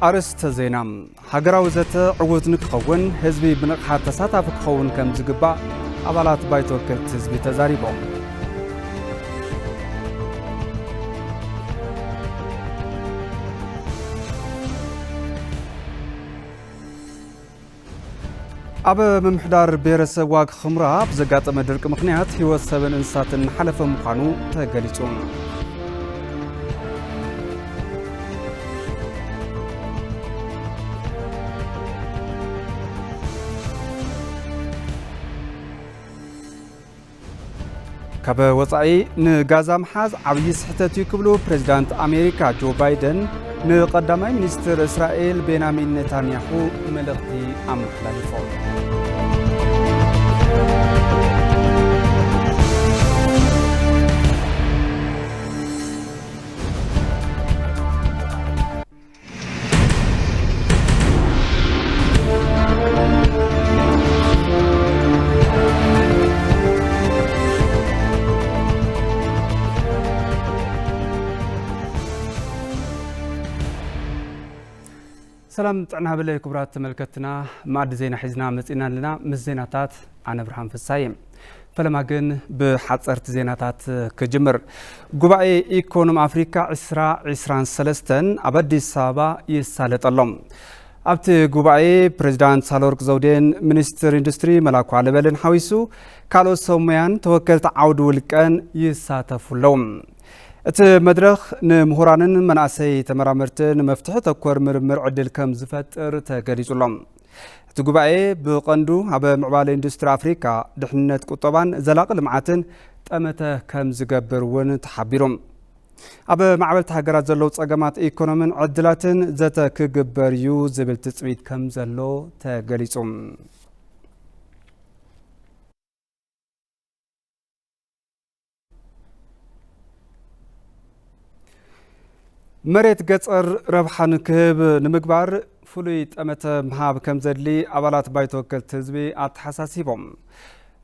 ኣርእስተ ዜና። ሃገራዊ ዘተ ዕዉት ንክኸውን ህዝቢ ብንቕሓት ተሳታፊ ክኸውን ከም ዝግባእ ኣባላት ባይቶ ወከልቲ ህዝቢ ተዛሪቦም። ኣብ ምምሕዳር ብሄረሰብ ዋግ ኽምራ ብዘጋጠመ ድርቂ ምኽንያት ህይወት ሰብን እንስሳትን እናሓለፈ ምዃኑ ተገሊጹ። ካብ ወጻኢ፣ ንጋዛ ምሓዝ ዓብዪ ስሕተት እዩ ክብሉ ፕሬዚዳንት ኣሜሪካ ጆ ባይደን ንቐዳማይ ሚኒስትር እስራኤል ቤንያሚን ኔታንያሁ መልእኽቲ ኣመሓላሊፎም። ሰላም ጥዕና ሃበለይ ክቡራት ተመልከትና፣ መኣዲ ዜና ሒዝና መጺና ኣለና። ምስ ዜናታት ኣነ ብርሃን ፍሳየ። ፈለማ ግን ብሓጸርቲ ዜናታት ክጅምር። ጉባኤ ኢኮኖሚ ኣፍሪካ ዕስራ ዕስራን ሰለስተን ኣብ ኣዲስ ኣበባ ይሳለጥ ኣሎ። ኣብቲ ጉባኤ ፕሬዚዳንት ሳህለወርቅ ዘውዴን ሚኒስትር ኢንዱስትሪ መላኩ ኣለበልን ሓዊሱ ካልኦት ሰብ ሞያን ተወከልቲ ዓውዲ ውልቀን ይሳተፉ ኣለዉ። እቲ መድረኽ ንምሁራንን መናእሰይ ተመራመርትን መፍትሒ ተኮር ምርምር ዕድል ከም ዝፈጥር ተገሊጹ ኣሎ። እቲ ጉባኤ ብቐንዱ ኣብ ምዕባለ ኢንዱስትሪ ኣፍሪካ፣ ድሕንነት ቁጠባን ዘላቒ ልምዓትን ጠመተ ከም ዝገብር እውን ተሓቢሩ። ኣብ ማዕበልቲ ሃገራት ዘለዉ ጸገማት ኢኮኖምን ዕድላትን ዘተ ክግበር እዩ ዝብል ትጽቢት ከም ዘሎ ተገሊጹ። መሬት ገጸር ረብሓ ንክህብ ንምግባር ፍሉይ ጠመተ ምሃብ ከም ዘድሊ ኣባላት ባይቶ ወከልቲ ህዝቢ ኣተሓሳሲቦም።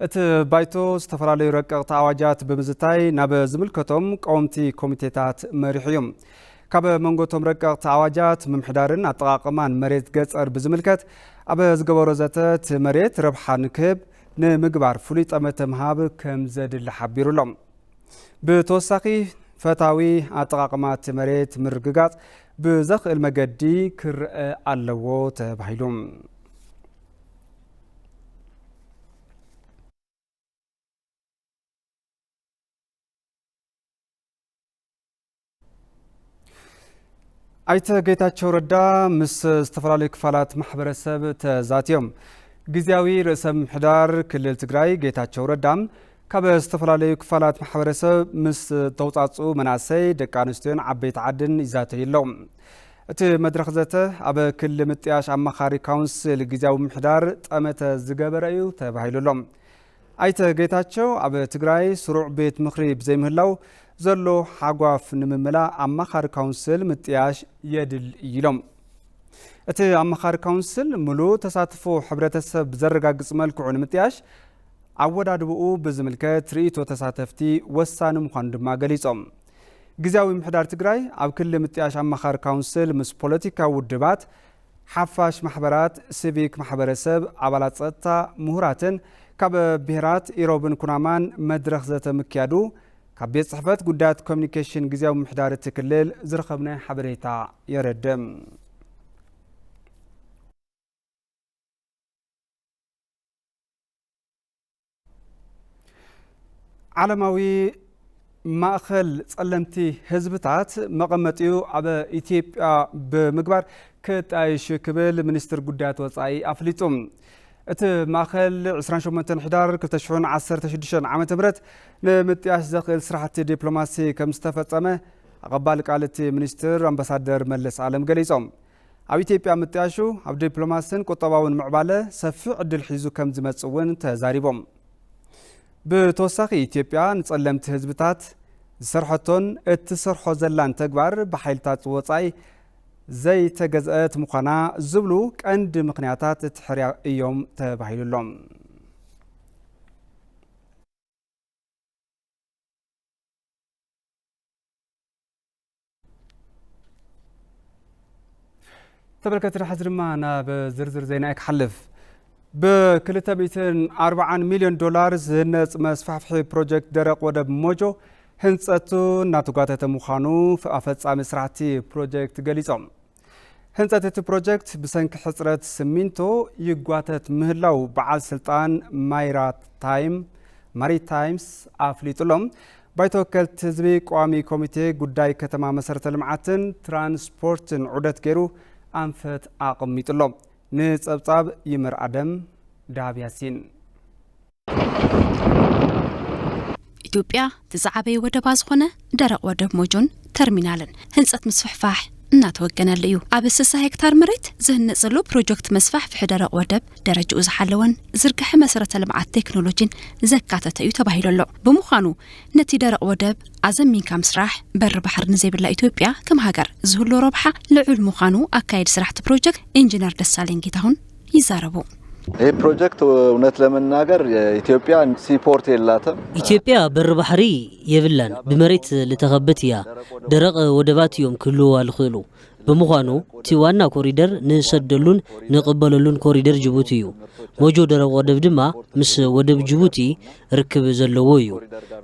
እቲ ባይቶ ዝተፈላለዩ ረቀቕቲ ኣዋጃት ብምዝታይ ናብ ዝምልከቶም ቀወምቲ ኮሚቴታት መሪሑ እዩ። ካብ መንጎ እቶም ረቀቕቲ ኣዋጃት ምምሕዳርን ኣጠቓቕማን መሬት ገጸር ብዝምልከት ኣብ ዝገበሮ ዘተ እቲ መሬት ረብሓ ንክህብ ንምግባር ፍሉይ ጠመተ ምሃብ ከም ዘድሊ ሓቢሩ ኣሎ። ብተወሳኺ ፈታዊ ኣጠቓቕማ እቲ መሬት ምርግጋጽ ብዘኽእል መገዲ ክረአ ኣለዎ ተባሂሉ። ኣይተ ጌታቸው ረዳ ምስ ዝተፈላለዩ ክፋላት ማሕበረሰብ ተዛትዮም። ግዝያዊ ርእሰ ምምሕዳር ክልል ትግራይ ጌታቸው ረዳ ካብ ዝተፈላለዩ ክፋላት ማሕበረሰብ ምስ ተውፃፁ መናእሰይ፣ ደቂ ኣንስትዮን ዓበይቲ ዓድን ይዛተዩ ኣለዉ። እቲ መድረኽ ዘተ ኣብ ክሊ ምጥያሽ ኣማኻሪ ካውንስል ግዝያዊ ምምሕዳር ጠመተ ዝገበረ እዩ ተባሂሉ ኣሎ። ኣይተ ጌታቸው ኣብ ትግራይ ስሩዕ ቤት ምኽሪ ብዘይምህላው ዘሎ ሓጓፍ ንምምላእ ኣማኻሪ ካውንስል ምጥያሽ የድሊ እዩ ኢሎም። እቲ ኣማኻሪ ካውንስል ምሉእ ተሳትፎ ሕብረተሰብ ብዘረጋግጽ መልክዑ ንምጥያሽ ኣወዳድብኡ ብዝምልከት ርእይቶ ተሳተፍቲ ወሳኒ ምዃኑ ድማ ገሊጾም። ግዝያዊ ምምሕዳር ትግራይ ኣብ ክሊ ምጥያሽ ኣማኻሪ ካውንስል ምስ ፖለቲካዊ ውድባት፣ ሓፋሽ ማሕበራት፣ ሲቪክ ማሕበረሰብ፣ ኣባላት ጸጥታ፣ ምሁራትን ካብ ብሄራት ኢሮብን ኩናማን መድረኽ ዘተ ምክያዱ ካብ ቤት ጽሕፈት ጉዳያት ኮሚኒኬሽን ግዝያዊ ምምሕዳር እቲ ክልል ዝረኸብናዮ ሓበሬታ የረድእ። ዓለማዊ ማእኸል ጸለምቲ ህዝብታት መቐመጢኡ ኣብ ኢትዮጵያ ብምግባር ክጣይሽ ክብል ሚኒስትር ጉዳያት ወጻኢ ኣፍሊጡ። እቲ ማእኸል ዕስራን ሸሞንተን ሕዳር ክልተ ሽሕን ዓሰርተ ሽዱሽተን ዓመተ ምህረት ንምጥያሽ ዘኽእል ስራሕቲ ዲፕሎማሲ ከም ዝተፈጸመ ኣቐባሊ ቃል እቲ ሚኒስትር ኣምባሳደር መለስ ኣለም ገሊጾም። ኣብ ኢትዮጵያ ምጥያሹ ኣብ ዲፕሎማስን ቁጠባውን ምዕባለ ሰፊሕ ዕድል ሒዙ ከም ዝመጽእ እውን ተዛሪቦም። ብተወሳኺ ኢትዮጵያ ንጸለምቲ ህዝብታት ዝሰርሐቶን እትሰርሖ ዘላን ተግባር ብሓይልታት ወጻኢ ዘይተገዝአት ምዃና ዝብሉ ቀንዲ ምኽንያታት እቲ ሕርያ እዮም ተባሂሉ ኣሎ። ተመልከትቲ፣ ሕዚ ድማ ናብ ዝርዝር ዜና ክሓልፍ። ብ240 ሚልዮን ዶላር ዝህነጽ መስፋሕፍሒ ፕሮጀክት ደረቕ ወደብ ሞጆ ህንጸቱ እናተጓተተ ምዃኑ ኣፈጻሚ ስራሕቲ ፕሮጀክት ገሊጾም። ህንጸት እቲ ፕሮጀክት ብሰንኪ ሕጽረት ስሚንቶ ይጓተት ምህላው በዓል ስልጣን ማይራ ታይም፣ ማሪታይምስ ኣፍሊጡሎም። ባይቶ ወከልቲ ህዝቢ ቋሚ ኮሚቴ ጉዳይ ከተማ፣ መሰረተ ልምዓትን ትራንስፖርትን ዑደት ገይሩ ኣንፈት ኣቐሚጡሎ። ንጸብጻብ ይመር ኣደም፣ ዳብ ያሲን። ኢትዮጵያ እቲ ዝዓበየ ወደባ ዝኾነ ደረቕ ወደብ ሞጆን ተርሚናልን ህንጸት ምስፍሕፋሕ እናተወገነሉ እዩ። ኣብ 60 ሄክታር መሬት ዝህነጽ ዘሎ ፕሮጀክት መስፋሕፍሒ ደረቕ ወደብ ደረጃኡ ዝሓለወን ዝርግሐ መሰረተ ልምዓት ቴክኖሎጂን ዘካተተ እዩ ተባሂሉ ኣሎ። ብምዃኑ ነቲ ደረቕ ወደብ ኣዘሚንካ ምስራሕ በሪ ባሕሪ ንዘይብላ ኢትዮጵያ ከም ሃገር ዝህልዎ ረብሓ ልዑል ምዃኑ ኣካየዲ ስራሕቲ ፕሮጀክት ኢንጂነር ደሳለኝ ጌታሁን ይዛረቡ። ይህ ፕሮጀክት እውነት ለመናገር የኢትዮጵያ ሲፖርት የላትም። ኢትዮጵያ በር ባሕሪ የብላን። ብመሬት ልተኸበት እያ። ደረቕ ወደባት እዮም ክህልውዋ ልኽእሉ። ብምዃኑ እቲ ዋና ኮሪደር ንሰደሉን ንቕበለሉን ኮሪደር ጅቡቲ እዩ። ሞጆ ደረቕ ወደብ ድማ ምስ ወደብ ጅቡቲ ርክብ ዘለዎ እዩ።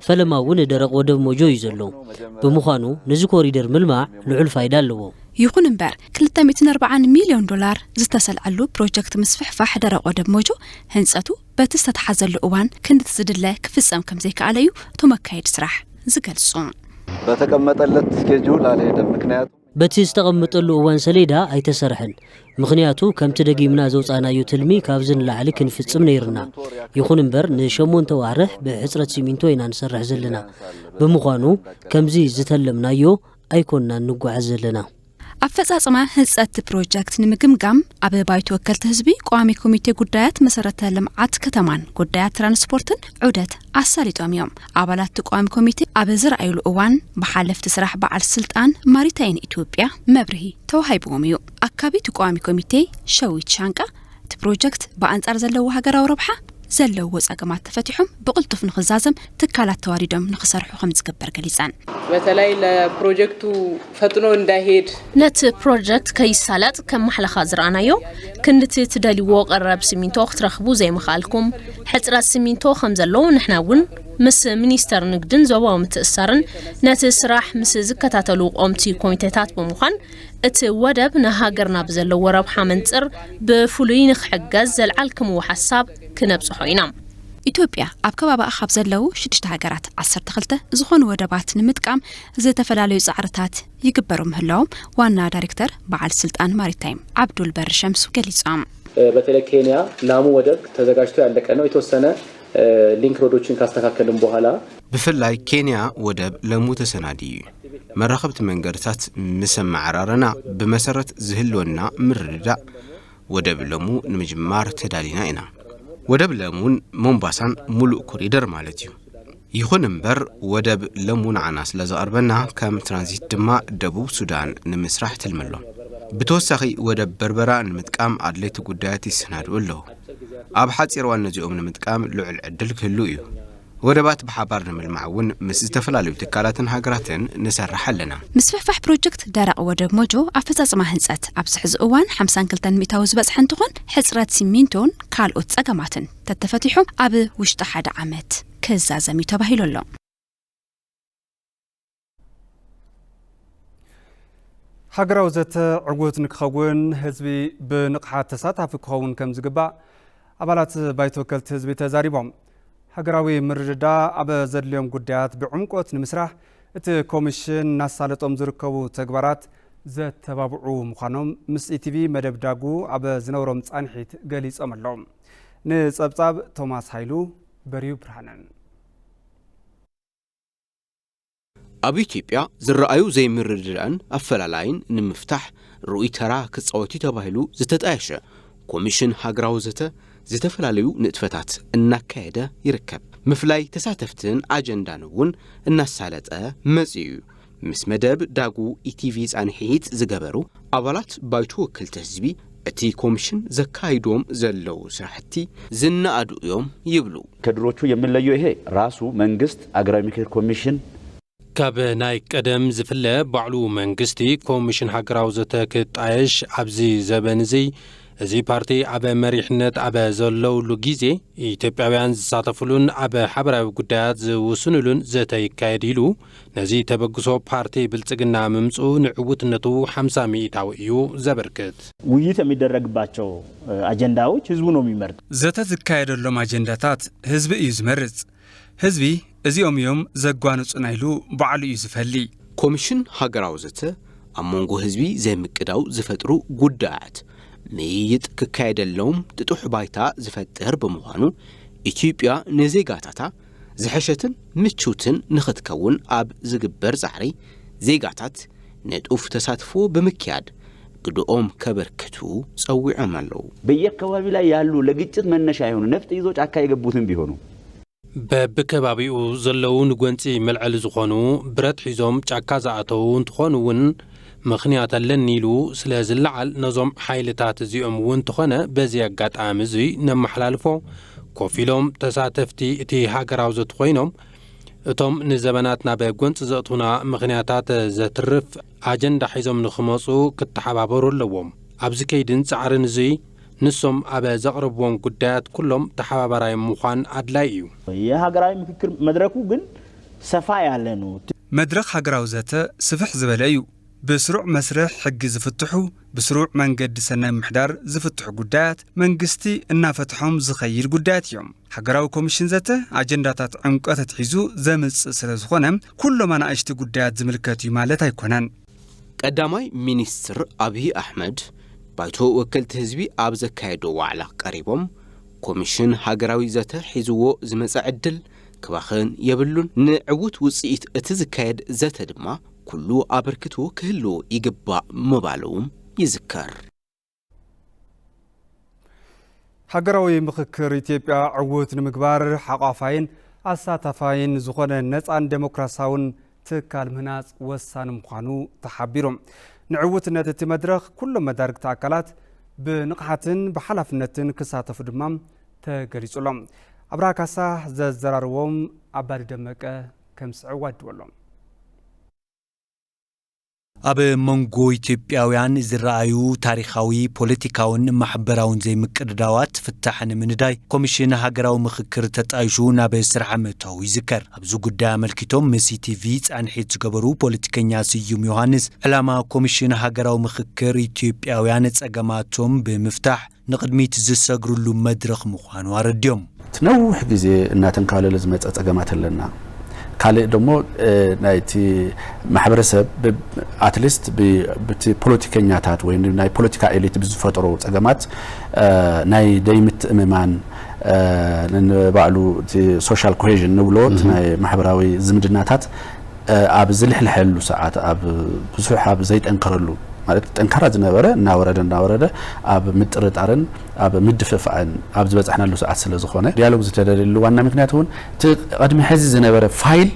ፈለማ እውን ደረቕ ወደብ ሞጆ እዩ ዘሎ። ብምዃኑ ነዚ ኮሪደር ምልማዕ ልዑል ፋይዳ ኣለዎ። ይኹን እምበር 240 ሚልዮን ዶላር ዝተሰልዐሉ ፕሮጀክት ምስፍሕፋሕ ደረቕ ወደብ ሞጆ ህንጸቱ በቲ ዝተተሓዘሉ እዋን ክንድቲ ዝድለ ክፍጸም ከም ዘይከኣለ እዩ እቶም ኣካየዲ ስራሕ ዝገልጹ። በተቀመጠለት ስኬጁል አልሄደም። ምክንያቱ በቲ ዝተቐመጠሉ እዋን ሰሌዳ ኣይተሰርሐን። ምኽንያቱ ከምቲ ደጊምና ዘውፃእናዮ ትልሚ ካብዚ ንላዕሊ ክንፍጽም ነይርና። ይኹን እምበር ንሸሞንተ ዋርሕ ብሕፅረት ሲሚንቶ ኢና ንሰርሕ ዘለና። ብምዃኑ ከምዚ ዝተለምናዮ ኣይኮንናን ንጓዓዝ ዘለና። ኣፈጻጽማ ህንጸት ፕሮጀክት ንምግምጋም ኣብ ባይቶ ወከልቲ ህዝቢ ቋሚ ኮሚቴ ጉዳያት መሰረተ ልምዓት ከተማን ጉዳያት ትራንስፖርትን ዑደት ኣሳሊጦም እዮም። ኣባላት እቲ ቋሚ ኮሚቴ ኣብ ዝረኣዩሉ እዋን ብሓለፍቲ ስራሕ በዓል ስልጣን ማሪታይን ኢትዮጵያ መብርሂ ተዋሂብዎም እዩ። ኣካቢ እቲ ቋሚ ኮሚቴ ሸዊት ሻንቃ እቲ ፕሮጀክት ብኣንጻር ዘለዎ ሃገራዊ ረብሓ ዘለዎ ጸገማት ተፈቲሖም ብቕልጡፍ ንኽዛዘም ትካላት ተዋዲዶም ንኽሰርሑ ከም ዝግበር ገሊጸን። በተለይ ለፕሮጀክቱ ፈጥኖ እንዳይሄድ ነቲ ፕሮጀክት ከይሳለጥ ከም ማሕለኻ ዝረኣናዮ ክንድቲ ትደልይዎ ቀረብ ሲሚንቶ ክትረኽቡ ዘይምኽኣልኩም፣ ሕፅረት ሲሚንቶ ከም ዘሎ ንሕና እውን ምስ ሚኒስተር ንግድን ዞባዊ ምትእስሳርን ነቲ ስራሕ ምስ ዝከታተሉ ቆምቲ ኮሚቴታት ብምዃን እቲ ወደብ ንሃገርና ብዘለዎ ረብሓ መንፅር ብፍሉይ ንክሕገዝ ዘልዓልክምዎ ሓሳብ ክነብፅሖ ኢና። ኢትዮጵያ ኣብ ከባቢኣ ካብ ዘለዉ ሽዱሽተ ሃገራት ዓሰርተ ክልተ ዝኾኑ ወደባት ንምጥቃም ዝተፈላለዩ ጻዕርታት ይግበሩ ምህላዎም ዋና ዳይሬክተር በዓል ስልጣን ማሪታይም ዓብዱል በር ሸምሱ ገሊጾም። በተለይ ኬንያ ላሙ ወደብ ተዘጋጅቶ ያለቀ ነው። የተወሰነ ሊንክ ሮዶችን ካስተካከልን በኋላ ብፍላይ ኬንያ ወደብ ለሙ ተሰናድዩ እዩ። መራኸብቲ መንገድታት ምስ ኣመዓራረና ብመሰረት ዝህልወና ምርድዳእ ወደብ ለሙ ንምጅማር ተዳሊና ኢና። ወደብ ለሙን ሞምባሳን ሙሉእ ኮሪደር ማለት እዩ። ይኹን እምበር ወደብ ለሙ ንዓና ስለ ዝቐርበና ከም ትራንዚት ድማ ደቡብ ሱዳን ንምስራሕ ትልሚ ኣሎ። ብተወሳኺ ወደብ በርበራ ንምጥቃም ኣድለይቲ ጉዳያት ይሰናድኡ ኣለዉ። ኣብ ሓፂር እዋን ነዚኦም ንምጥቃም ልዑል ዕድል ክህሉ እዩ። ወደባት ብሓባር ንምልማዕ እውን ምስ ዝተፈላለዩ ትካላትን ሃገራትን ንሰርሕ ኣለና። ምስፍሕፋሕ ፕሮጀክት ደረቕ ወደብ ሞጆ ኣፈፃፅማ ህንፀት ኣብዚ ሕዚ እዋን ሓምሳን ክልተን ሚእታዊ ዝበፅሐ እንትኾን ሕፅረት ሲሚንቶን ካልኦት ፀገማትን ተተፈቲሖም ኣብ ውሽጢ ሓደ ዓመት ክዛዘም እዩ ተባሂሉ ኣሎ። ሃገራዊ ዘተ ዕዉት ንክኸውን ህዝቢ ብንቕሓት ተሳታፊ ክኸውን ከም ዝግባእ ኣባላት ባይቶ ወከልቲ ህዝቢ ተዛሪቦም። ሃገራዊ ምርድዳእ ኣብ ዘድልዮም ጉዳያት ብዕምቆት ንምስራሕ እቲ ኮሚሽን እናሳለጦም ዝርከቡ ተግባራት ዘተባብዑ ምዃኖም ምስ ኢቲቪ መደብ ዳጉ ኣብ ዝነበሮም ጻንሒት ገሊጾም ኣለዉ። ንጸብጻብ ቶማስ ሃይሉ፣ በርዩ ብርሃነን። ኣብ ኢትዮጵያ ዝረኣዩ ዘይምርድዳእን ኣፈላላይን ንምፍታሕ ርኡይ ተራ ክጻወት እዩ ተባሂሉ ዝተጣየሸ ኮሚሽን ሃገራዊ ዘተ ዝተፈላለዩ ንጥፈታት እናካየደ ይርከብ። ምፍላይ ተሳተፍትን ኣጀንዳን እውን እናሳለጠ መጺኡ እዩ። ምስ መደብ ዳጉ ኢቲቪ ጻንሒት ዝገበሩ ኣባላት ባይቶ ወከልቲ ህዝቢ እቲ ኮሚሽን ዘካይዶም ዘለዉ ስራሕቲ ዝነኣዱ እዮም ይብሉ። ከድሮቹ የምንለየው ይሄ ራሱ መንግስት አገራዊ ምክክር ኮሚሽን ካብ ናይ ቀደም ዝፍለ ባዕሉ መንግስቲ ኮሚሽን ሃገራዊ ዘተ ክጣየሽ ኣብዚ ዘበን እዚ፣ እዚ ፓርቲ ኣብ መሪሕነት ኣብ ዘለውሉ ግዜ፣ ኢትዮጵያውያን ዝሳተፉሉን ኣብ ሓበራዊ ጉዳያት ዝውስኑሉን ዘተ ይካየድ ኢሉ፣ ነዚ ተበግሶ ፓርቲ ብልጽግና ምምጽኡ ንዕውትነቱ ሓምሳ ሚእታዊ እዩ ዘበርክት። ውይይት የሚደረግባቸው አጀንዳዎች ህዝቡ ነው የሚመርጥ። ዘተ ዝካየደሎም ኣጀንዳታት ህዝቢ እዩ ዝመርጽ። ህዝቢ እዚኦም እዮም ዘጓንጹና ኢሉ ባዕሉ እዩ ዝፈሊ። ኮሚሽን ሃገራዊ ዘተ ኣብ መንጎ ህዝቢ ዘይምቅዳው ዝፈጥሩ ጉዳያት ምይይጥ ክካየደሎም ጥጡሕ ባይታ ዝፈጥር ብምዃኑ፣ ኢትዮጵያ ንዜጋታታ ዝሐሸትን ምችውትን ንኽትከውን ኣብ ዝግበር ጻዕሪ፣ ዜጋታት ንጡፍ ተሳትፎ ብምክያድ ግድኦም ከበርክቱ ጸዊዖም ኣለዉ። በየአካባቢ ላይ ያሉ ለግጭት መነሻ የሆኑ ነፍጥ ይዞ ጫካ የገቡትም ቢሆኑ በብከባቢኡ ዘለዉ ንጎንጺ መልዐሊ ዝኾኑ ብረት ሒዞም ጫካ ዝኣተዉ እንትኾኑ እውን ምኽንያት ኣለኒ ኢሉ ስለ ዝለዓል ነዞም ሓይልታት እዚኦም እውን እንተኾነ በዚ ኣጋጣሚ እዚ ነመሓላልፎ ኮፍ ኢሎም ተሳተፍቲ እቲ ሃገራዊ ዘተ ኮይኖም እቶም ንዘበናት ናብ ጎንጺ ዘእትዉና ምኽንያታት ዘትርፍ ኣጀንዳ ሒዞም ንኽመጹ ክተሓባበሩ ኣለዎም። ኣብዚ ከይድን ጻዕርን እዚ ንሶም ኣብ ዘቕርብዎም ጉዳያት ኩሎም ተሓባባራይ ምዃን ኣድላይ እዩ። የሀገራዊ ምክክር መድረኩ ግን ሰፋ ያለ ነው። መድረኽ ሃገራዊ ዘተ ስፍሕ ዝበለ እዩ። ብስሩዕ መስርሕ ሕጊ ዝፍትሑ፣ ብስሩዕ መንገዲ ሰናይ ምሕዳር ዝፍትሑ ጉዳያት መንግስቲ እናፈትሖም ዝኸይድ ጉዳያት እዮም። ሃገራዊ ኮሚሽን ዘተ ኣጀንዳታት ዕምቆት ኣትሒዙ ዘምጽእ ስለ ዝኾነ ኩሎም ኣናእሽቲ ጉዳያት ዝምልከት እዩ ማለት ኣይኮነን። ቀዳማይ ሚኒስትር ኣብይ ኣሕመድ ባይቶ ወከልቲ ህዝቢ ኣብ ዘካየዶ ዋዕላ ቀሪቦም፣ ኮሚሽን ሃገራዊ ዘተ ሒዝዎ ዝመጸ ዕድል ክባኽን የብሉን፣ ንዕዉት ውጽኢት እቲ ዝካየድ ዘተ ድማ ኩሉ ኣበርክቶ ክህልዎ ይግባእ ምባሎም ይዝከር። ሃገራዊ ምኽክር ኢትዮጵያ ዕዉት ንምግባር ሓቋፋይን ኣሳታፋይን ዝኾነ ነፃን ዴሞክራሲያውን ትካል ምህናፅ ወሳኒ ምዃኑ ተሓቢሩ። ንዕዉትነት እቲ መድረኽ ኩሎም መዳርግቲ ኣካላት ብንቕሓትን ብሓላፍነትን ክሳተፉ ድማ ተገሊጹ ኣሎ። ኣብርሃ ካሳ ዘዘራረቦም ኣባዲ ደመቀ ከም ዝስዕብ ኣድወሎም። ኣብ መንጎ ኢትዮጵያውያን ዝረኣዩ ታሪኻዊ፣ ፖለቲካውን ማሕበራውን ዘይምቅድዳዋት ፍታሕ ንምንዳይ ኮሚሽን ሃገራዊ ምኽክር ተጣይሹ ናብ ስራሕ ምእታዉ ይዝከር። ኣብዚ ጉዳይ ኣመልኪቶም ምስ ኢቲቪ ጻንሒት ዝገበሩ ፖለቲከኛ ስዩም ዮሃንስ፣ ዕላማ ኮሚሽን ሃገራዊ ምኽክር ኢትዮጵያውያን ጸገማቶም ብምፍታሕ ንቕድሚት ዝሰግርሉ መድረኽ ምዃኑ ኣረድዮም። እቲ ነዊሕ ግዜ እናተንካለለ ዝመጸ ጸገማት ኣለና። ካልእ ደሞ ናይቲ ማሕበረሰብ ኣትሊስት ብቲ ፖለቲከኛታት ወይ ናይ ፖለቲካ ኤሊት ብዝፈጠሮ ጸገማት ናይ ደይምትእምማን ንባዕሉ እቲ ሶሻል ኮሄዥን ንብሎ እቲ ናይ ማሕበራዊ ዝምድናታት ኣብ ዝልሕልሐሉ ሰዓት ኣብ ብዙሕ ኣብ ዘይጠንከረሉ ማለት ጠንካራ ዝነበረ እናወረደ እናወረደ ኣብ ምጥርጣርን ኣብ ምድፍፋእን ኣብ ዝበጻሕናሉ ሰዓት ስለ ዝኾነ ዲያሎግ ዝተደልየሉ ዋና ምክንያት እውን እቲ ቅድሚ ሕዚ ዝነበረ ፋይል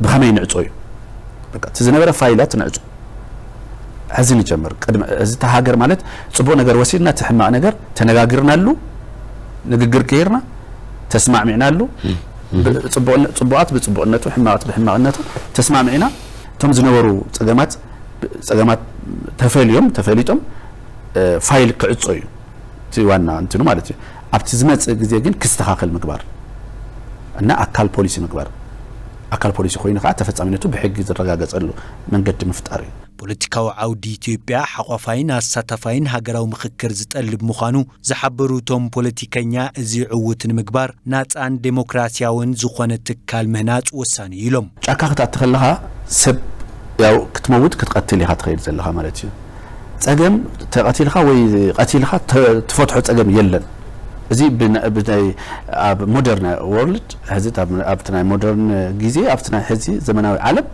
ብኸመይ ንዕጾ እዩ። በቃ እቲ ዝነበረ ፋይላት ንዕጾ። ሕዚ ንጀምር። ቅድሚ እዚ እቲ ሃገር ማለት ጽቡቕ ነገር ወሲድና እቲ ሕማቕ ነገር ተነጋግርናሉ ንግግር ገይርና ተስማዕሚዕናሉ ጽቡቓት ብጽቡቕነቱ ሕማቓት ብሕማቕነቱ ተስማዕሚዕና እቶም ዝነበሩ ጸገማት ጸገማት ተፈልዮም ተፈሊጦም ፋይል ክዕጾ እዩ እቲ ዋና እንትኑ ማለት እዩ። ኣብቲ ዝመጽእ ግዜ ግን ክስተኻኸል ምግባር እና ኣካል ፖሊሲ ምግባር ኣካል ፖሊሲ ኮይኑ ከዓ ተፈጻሚነቱ ብሕጊ ዝረጋገጸሉ መንገዲ ምፍጣር እዩ። ፖለቲካዊ ዓውዲ ኢትዮጵያ ሓቋፋይን ኣሳታፋይን ሃገራዊ ምኽክር ዝጠልብ ምዃኑ ዝሓበሩ እቶም ፖለቲከኛ፣ እዚ ዕዉት ንምግባር ናጻን ዴሞክራሲያውን ዝኾነ ትካል ምህናጽ ወሳኒ እዩ ኢሎም። ጫካ ክትኣቲ ከለኻ ሰብ ያው ክትመውት ክትቐትል ኢኻ ትኸይድ ዘለኻ ማለት እዩ። ጸገም ተቐቲልካ ወይ ቀቲልካ ትፈትሖ ጸገም የለን። እዚ ብናይ ኣብ ሞደርን ወርልድ ሕዚ ኣብቲ ናይ ሞደርን ግዜ ኣብቲ ናይ ሕዚ ዘመናዊ ዓለም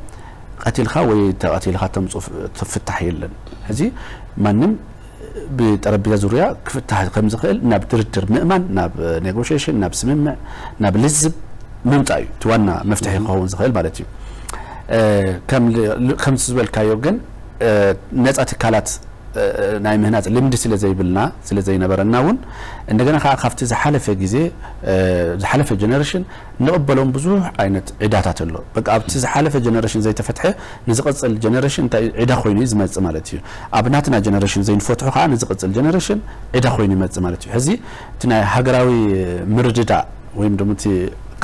ቀቲልካ ወይ ተቐቲልካ ተምፅኦ ፍታሕ የለን። ሕዚ ማንም ብጠረጴዛ ዙርያ ክፍታሕ ከም ዝኽእል ናብ ድርድር ምእማን፣ ናብ ኔጎሽሽን፣ ናብ ስምምዕ፣ ናብ ልዝብ ምምፃእ እዩ እቲ ዋና መፍትሒ ክኸውን ዝኽእል ማለት እዩ። ከም ዝበልካዮ ግን ነፃ ትካላት ናይ ምህናጽ ልምዲ ስለ ዘይብልና፣ ስለ ዘይነበረና እውን፣ እንደገና ከዓ ካብቲ ዝሓለፈ ግዜ፣ ዝሓለፈ ጀነሬሽን ንቕበሎም ብዙሕ ዓይነት ዕዳታት ኣሎ። በቃ ኣብቲ ዝሓለፈ ጀነሬሽን ዘይተፈትሐ ንዝቕጽል ጀነሬሽን እንታይ ዕዳ ኮይኑ እዩ ዝመጽእ ማለት እዩ። ኣብ ናትና ጀነሬሽን ዘይንፈትሖ ከዓ ንዝቕጽል ጀነሬሽን ዕዳ ኮይኑ ይመጽእ ማለት እዩ። ሕዚ እቲ ናይ ሃገራዊ ምርድዳእ ወይም ደሞ እቲ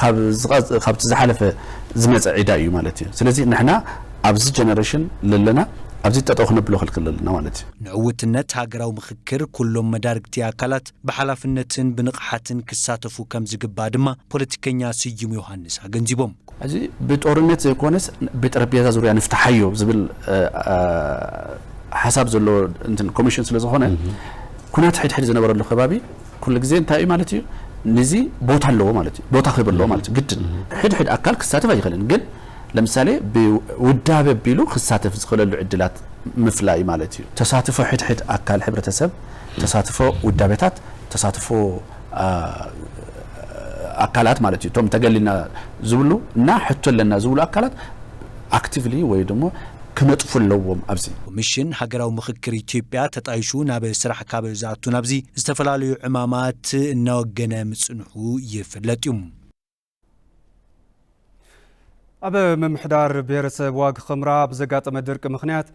ካብ ዝቐጽ-፣ ካብቲ ዝሓለፈ ዝመጸ ዕዳ እዩ ማለት እዩ። ስለዚ ንሕና ኣብዚ ጀነሬሽን ለለና ኣብዚ ጠጠው ክነብሎ ክልክል ኣለና ማለት እዩ። ንዕውትነት ሃገራዊ ምኽክር ኩሎም መዳርግቲ ኣካላት ብሓላፍነትን ብንቕሓትን ክሳተፉ ከም ዝግባእ ድማ ፖለቲከኛ ስዩም ዮሃንስ ኣገንዚቦም። እዚ ብጦርነት ዘይኮነስ ብጠረጴዛ ዙርያ ንፍትሓዮ ዝብል፣ እ፣ እ፣ ሓሳብ ዘለዎ እንትን ኮሚሽን ስለ ዝኾነ፣ ኩናት ሕድሕድ ዝነበረሉ ከባቢ ኩሉ ግዜ እንታይ እዩ ማለት እዩ? ንዚ ቦታ ኣለዎ ማለት እዩ። ቦታ ክህብ ኣለዎ ማለት እዩ። ግድን ሕድሕድ ኣካል ክሳተፍ ኣይኽእልን። ግን ለምሳሌ ብውዳበ ኣቢሉ ክሳተፍ ዝኽእለሉ ዕድላት ምፍላይ ማለት እዩ። ተሳትፎ ሕድሕድ ኣካል ሕብረተሰብ፣ ተሳትፎ ውዳቤታት፣ ተሳትፎ፣ አ፣ ኣካላት ማለት እዩ። እቶም ተገሊና ዝብሉ እና ሕቶ ኣለና ዝብሉ ኣካላት ኣክቲቭሊ ወይ ደሞ ክነጥፉ ኣለዎም ኣብዚ። ኮሚሽን ሃገራዊ ምኽክር ኢትዮጵያ ተጣይሹ ናብ ስራሕ ካብ ዝኣቱ ናብዚ ዝተፈላለዩ ዕማማት እናወገነ ምጽንሑ ይፍለጥ እዩ። ኣብ ምምሕዳር ብሄረሰብ ዋግ ኽምራ ብዘጋጠመ ድርቂ ምኽንያት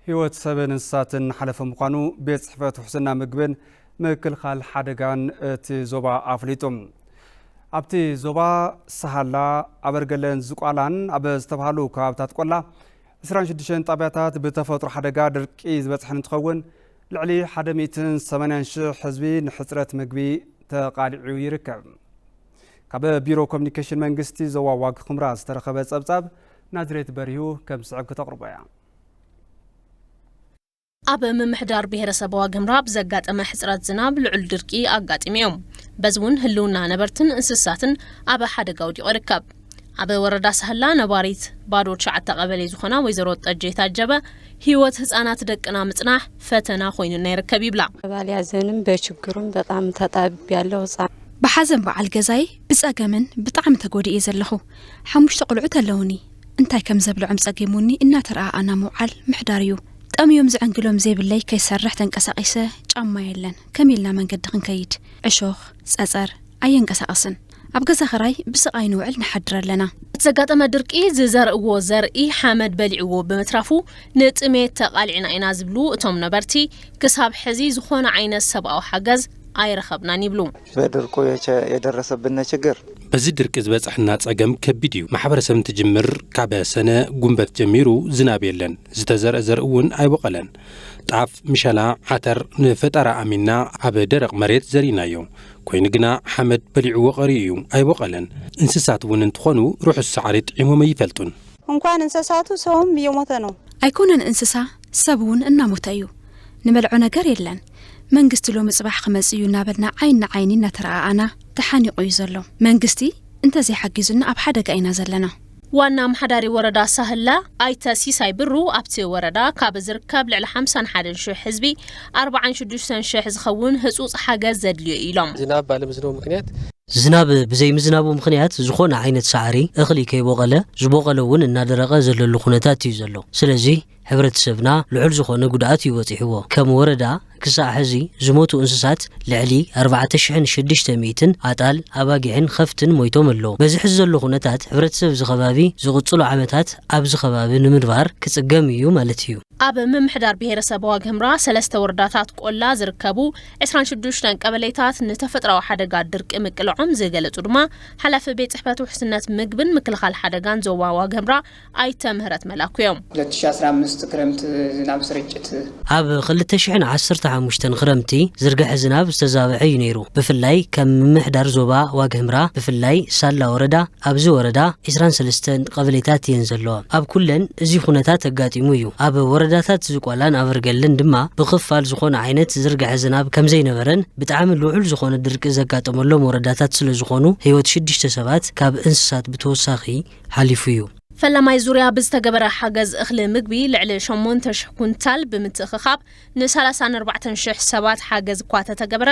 ህይወት ሰብን እንስሳትን ሓለፈ ምዃኑ ቤት ጽሕፈት ውሕስና ምግብን ምክልኻል ሓደጋን እቲ ዞባ ኣፍሊጡ። ኣብቲ ዞባ ሳሃላ፣ ኣበርገለን ዝቋላን ኣብ ዝተባሃሉ ከባብታት ቆላ ዕስራን ሽዱሽተን ጣብያታት ብተፈጥሮ ሓደጋ ድርቂ ዝበፅሐን እንትኸውን፣ ልዕሊ ሓደ ሚእትን ሰማንያን ሽሕ ህዝቢ ንሕፅረት ምግቢ ተቓሊዑ ይርከብ። ካብ ቢሮ ኮሚኒኬሽን መንግስቲ ዞባ ዋግ ኽምራ ዝተረኸበ ጸብጻብ ናዝሬት በሪሁ ከም ዝስዕብ ክተቕርቦ እያ። ኣብ ምምሕዳር ብሄረሰብ ዋግ ኽምራ ብዘጋጠመ ሕጽረት ዝናብ ልዑል ድርቂ ኣጋጢሙ እዩ። በዚ እውን ህልውና ነበርትን እንስሳትን ኣብ ሓደጋ ወዲቑ ይርከብ። ኣብ ወረዳ ሳህላ ነባሪት ባዶ ትሽዓተ ቀበሌ ዝኾና ወይዘሮ ጠጀ የታጀበ፣ ህይወት ህጻናት ደቅና ምጽናሕ ፈተና ኮይኑና ይርከብ ይብላ። ባል ያዘንም በችግሩም በጣም ተጣብቤያለሁ። ህጻን ብሓዘን በዓል ገዛይ ብጸገምን ብጣዕሚ ተጎዲኤ ዘለኹ። ሓሙሽተ ቆልዑት ኣለውኒ። እንታይ ከም ዘብልዖም ጸጊሙኒ እናተረኣኣና ምውዓል ምሕዳር እዩ። ጠምዮም ዝዕንግሎም ዘይብለይ ከይሰርሕ ተንቀሳቒሰ ጫማ የለን። ከመይ ኢልና መንገዲ ክንከይድ? ዕሾኽ፣ ጸጸር፣ ኣየንቀሳቕስን። ኣብ ገዛ ኽራይ ብስቓይ ንውዕል ንሓድር ኣለና። እቲ ዘጋጠመ ድርቂ ዝዘርእዎ ዘርኢ ሓመድ በሊዕዎ ብምትራፉ ንጥሜት ተቓሊዕና ኢና ዝብሉ እቶም ነበርቲ፣ ክሳብ ሕዚ ዝኾነ ዓይነት ሰብኣዊ ሓገዝ ኣይረኸብናን ይብሉ። በድርቁ የቸ-፣ የደረሰብን ችግር በዚ ድርቂ ዝበጽሐና ጸገም ከቢድ እዩ። ማሕበረሰብ እንትጅምር ካብ ሰነ ጉንበት ጀሚሩ ዝናብ የለን። ዝተዘርአ ዘርኢ እውን ኣይቦቐለን። ጣፍ፣ ምሸላ፣ ዓተር ንፈጣሪ ኣሚንና ኣብ ደረቕ መሬት ዘሪእናዮ። ኮይኑ ግና ሓመድ በሊዕዎ ቀሪኡ እዩ፣ ኣይቦቐለን። እንስሳት እውን እንትኾኑ ርሑስ ሳዕሪ ጥዒሞም ኣይፈልጡን። እንኳን እንስሳቱ ሰውም እየሞተ ነው። ኣይኮነን እንስሳ፣ ሰብ እውን እናሞተ እዩ። ንበልዖ ነገር የለን። መንግስቲ ሎሚ ጽባሕ ክመጽእ እዩ እናበልና ዓይኒ ንዓይኒ እናተረኣኣና ተሓኒቑ እዩ ዘሎ። መንግስቲ እንተዘይሓጊዙና ኣብ ሓደጋ ኢና ዘለና። ዋና ኣመሓዳሪ ወረዳ ሳህላ ኣይተ ሲሳይ ብሩ ኣብቲ ወረዳ ካብ ዝርከብ ልዕሊ ሓምሳን ሓደን ሽሕ ህዝቢ ኣርባዓን ሽዱሽተን ሽሕ ዝኸውን ህጹጽ ሓገዝ ዘድልዮ እዩ ኢሎም። ዝናብ ባለምዝነቡ ምኽንያት ዝናብ ብዘይምዝናቡ ምኽንያት ዝኾነ ዓይነት ሳዕሪ እኽሊ ከይቦቐለ፣ ዝበቖለ እውን እናደረቐ ዘለሉ ኩነታት እዩ ዘሎ። ስለዚ ሕብረተሰብና ልዑል ዝኾነ ጉድኣት እዩ በፂሕዎ። ከም ወረዳ ክሳዕ ሕዚ ዝሞቱ እንስሳት ልዕሊ ኣርባዕተ ሽሕን ሽዱሽተ ሚእትን ኣጣል፣ ኣባጊዕን ኸፍትን ሞይቶም ኣለዉ። በዚ ሕዚ ዘሎ ኩነታት ሕብረተሰብ እዚ ኸባቢ ዝቕፅሉ ዓመታት ኣብዚ ኸባቢ ንምንባር ክፅገም እዩ ማለት እዩ። ኣብ ምምሕዳር ብሄረሰብ ዋግ ኽምራ ሰለስተ ወረዳታት ቆላ ዝርከቡ ዕስራን ሽዱሽተን ቀበሌታት ንተፈጥራዊ ሓደጋ ድርቂ ምቅልዖም ዝገለጹ ድማ ሓላፊ ቤት ጽሕፈት ውሕስነት ምግብን ምክልኻል ሓደጋን ዞባ ዋግ ኽምራ ኣይተ ምህረት መላኩ እዮም። ሁለት ሺ አስራ አምስት ክረምት ዝናብ ስርጭት ኣብ ክልተ ሽሕን ዓሰርተ ሓሙሽተን ክረምቲ ዝርግሐ ዝናብ ዝተዛብዐ እዩ ነይሩ። ብፍላይ ከም ምምሕዳር ዞባ ዋግ ኽምራ፣ ብፍላይ ሳላ ወረዳ፣ ኣብዚ ወረዳ ዕስራን ሰለስተን ቀበሌታት እየን ዘለዋ። ኣብ ኩለን እዚ ኩነታት ኣጋጢሙ እዩ። ኣብ ወረዳታት ዝቋላን ኣበርገለን ድማ ብኽፋል ዝኾነ ዓይነት ዝርግሐ ዝናብ ከም ዘይነበረን ብጣዕሚ ልዑል ዝኾነ ድርቂ ዘጋጠመሎም ወረዳታት ስለ ዝኾኑ ህይወት ሽዱሽተ ሰባት ካብ እንስሳት ብተወሳኺ ሓሊፉ እዩ። ፈላማይ ዙርያ ብዝተገበረ ሓገዝ እኽሊ ምግቢ ልዕሊ ሸሞንተ ሽሕ ኩንታል ብምትእኽኻብ ንሰላሳን ኣርባዕተን ሽሕ ሰባት ሓገዝ እኳ ተተገበረ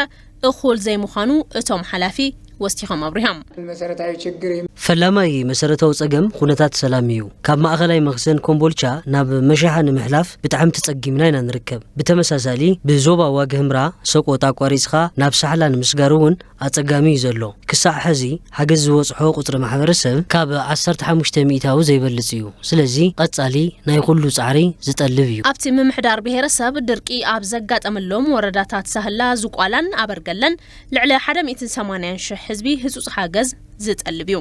እኹል ዘይምዃኑ እቶም ሓላፊ ወሲኾም ኣብሪሆም። መሰረታዊ ችግር ፈላማይ መሰረታዊ ጸገም ኩነታት ሰላም እዩ። ካብ ማእኸላይ መኽዘን ኮምቦልቻ ናብ መሻሓ ንምሕላፍ ብጣዕሚ ተጸጊምና ኢና ንርከብ። ብተመሳሳሊ ብዞባ ዋግ ህምራ ሰቆጣ ኣቋሪጽኻ ናብ ሳሕላ ንምስጋር እውን ኣጸጋሚ እዩ ዘሎ። ክሳዕ ሕዚ ሓገዝ ዝበጽሖ ቁጽሪ ማሕበረሰብ ካብ ዓሰርተ ሓሙሽተ ሚእታዊ ዘይበልጽ እዩ። ስለዚ ቀጻሊ ናይ ኩሉ ጻዕሪ ዝጠልብ እዩ። ኣብቲ ምምሕዳር ብሄረሰብ ድርቂ ኣብ ዘጋጠመሎም ወረዳታት ሳህላ፣ ዝቋላን ኣበርገለን ልዕሊ ሓደ ሚእትን ሰማንያን ሽሕ ህዝቢ ህጹጽ ሓገዝ ዝጠልብ እዩ።